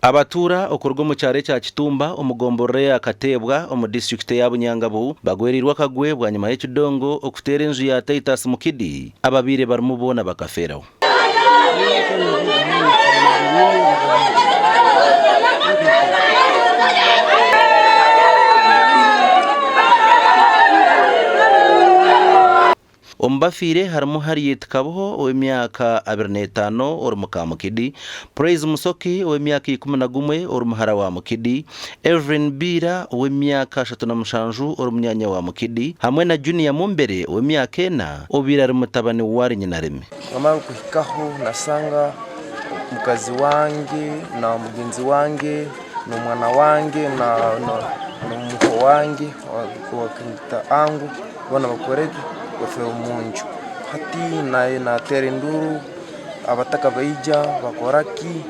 Abatuura okuruga omu kyaro ekya Kitumba omu gomborora eya Kateebwa omu disiturikiti eya Bunyangabu bagwereirwe akagwe bwanyima y'ekidongo okuteera enju ya Titus Mukidi ababaire barimu boona bakafeeraho. Omu bafiire harimu Harriet Kabuho ow'emyaka 25 ori muka Mukidi, Praise Musoki ow'emyaka 11 ori muhara wa Mukidi, Evelyn Biira ow'emyaka 37 ori munyaanya wa Mukidi hamwe na Junior Mumbere ow'emyaka ena obaire ari mutabani wa Nyinarimi. Namara kuhikaho nasanga mukazi wange na mugenzi wange n'omwana wange n'omuko wange owakanyeta ango boona bakoreki bafire omunju. Hati nateera enduuru abataka baija bakoraki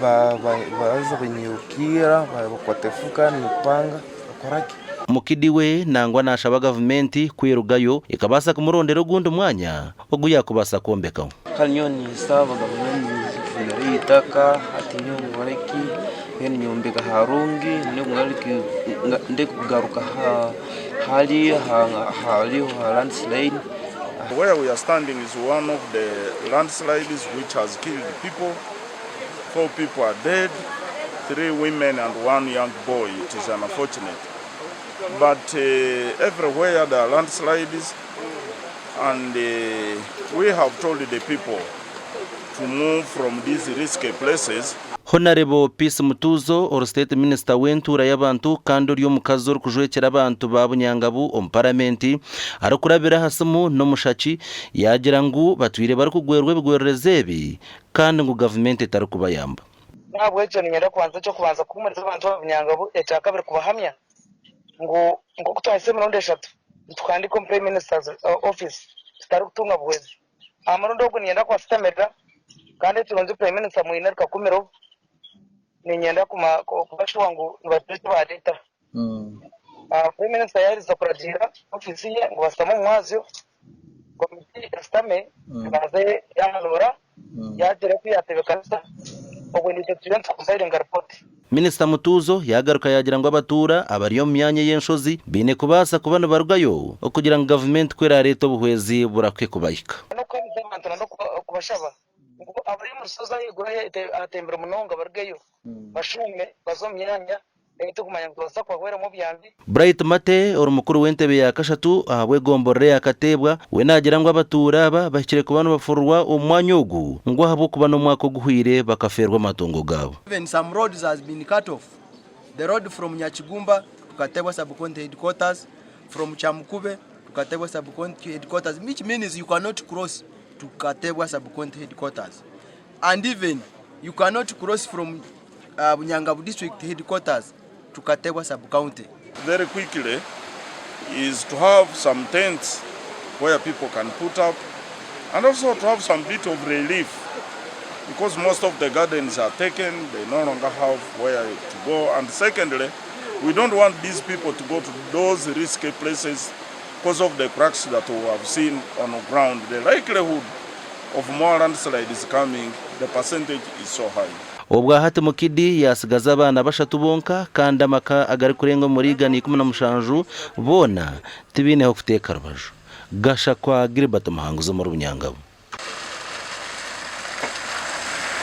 baaza banyirukirra bakwata efuka n'epanga bakoraki. Mukidi we nangwa nashaba gavumenti kwirugayo ekabaasa kumurondera ogundi mwanya ogu yaakubaasa kwombekaho. Kandi nyowe ninsaba gavumenti nfunire eitaka hati nyowe nkoreki mbwenu nyombeka harungi ndikugaruka hariya hariho ha landslide. Where we are standing is one of the landslides which has killed people, four people are dead, three women and one young boy, it is unfortunate but everywhere there are landslides and we have told the people to move from these risky places. Honarebo Peace Mutuuzo ori State Minister w'entuura y'abantu kandi ori omukazi orikujwekyera abantu ba Bunyangabu omu Paramenti arikurabira aha simu n'omushaki yaagira ngu batwire barikugwerwa ebigwererezi ebi kandi ngu gavumenti etarikubayamba. N'ahabw'ekyo niinyenda kubanza eky'okubanza kuhuumuriza abantu ba Bunyangabu, ekyakabiri kubahamya ngu nk'oku twahitsya emirundi eshatu nituhandiika omu Prime Minister's Office tutarikutunga buhwezi, aha murundi ogu niinyenda kubasitamirira kandi ekirungi Prime Minister mwine ari Kakumiro, niinyenda kuba sure ngu nibagira eki baareeta. Prime Minister yaaherize kuragiira ofiisi ye ngu basitame omu mwazyo, komiti eshutame ebanze yaahanuura yaagira oku yaatebeekanisa obwo naitwe turiyo nitukompayiringa ripooti. Minisita Mutuuzo yaagaruka yaagira ngu abatuura abari omu myanya ey'enshozi baine kubaasa kuba nibarugayo okugira ngu gavumenti ku eraareete obuhwezi burahuke kubahika. N'okuhamiza abantu n'okubashaba ngu abari omu rushozi ahaiguru ahatembire munonga barugeyo bashuume baze omu myanya ei turikumanya ngu nitubaasa kubahweramu obuyambi. Bright Mate ori mukuru w'entebe ya kashatu ahabw'egomborora eya Kateebwa we naagira ngu abatuura aba bahikire kuba nibafururwa omu mwanya ogu ngu ahabw'okuba n'omwaka oguhweire bakafeerwa amatungo gaabo. Even some roads has been cut off, the road from Nyakigumba to Katebwa sub-county headquarters, from Kyamukube to Katebwa sub-county headquarters which means you cannot cross to Katebwa sub-county headquarters and even you cannot cross from Bunyangabu district headquarters to Katebwa sub-county. Very quickly is to have some tents where people can put up and also to have some bit of relief because most of the gardens are taken, they no longer have where to go. And secondly, we don't want these people to go to those risky places because of the cracks that we have seen on the ground. The likelihood of more landslides coming, the percentage is so high. Obwahati Mukidi yaatsigaza abaana bashatu bonka kandi amaka agarikurenga omuri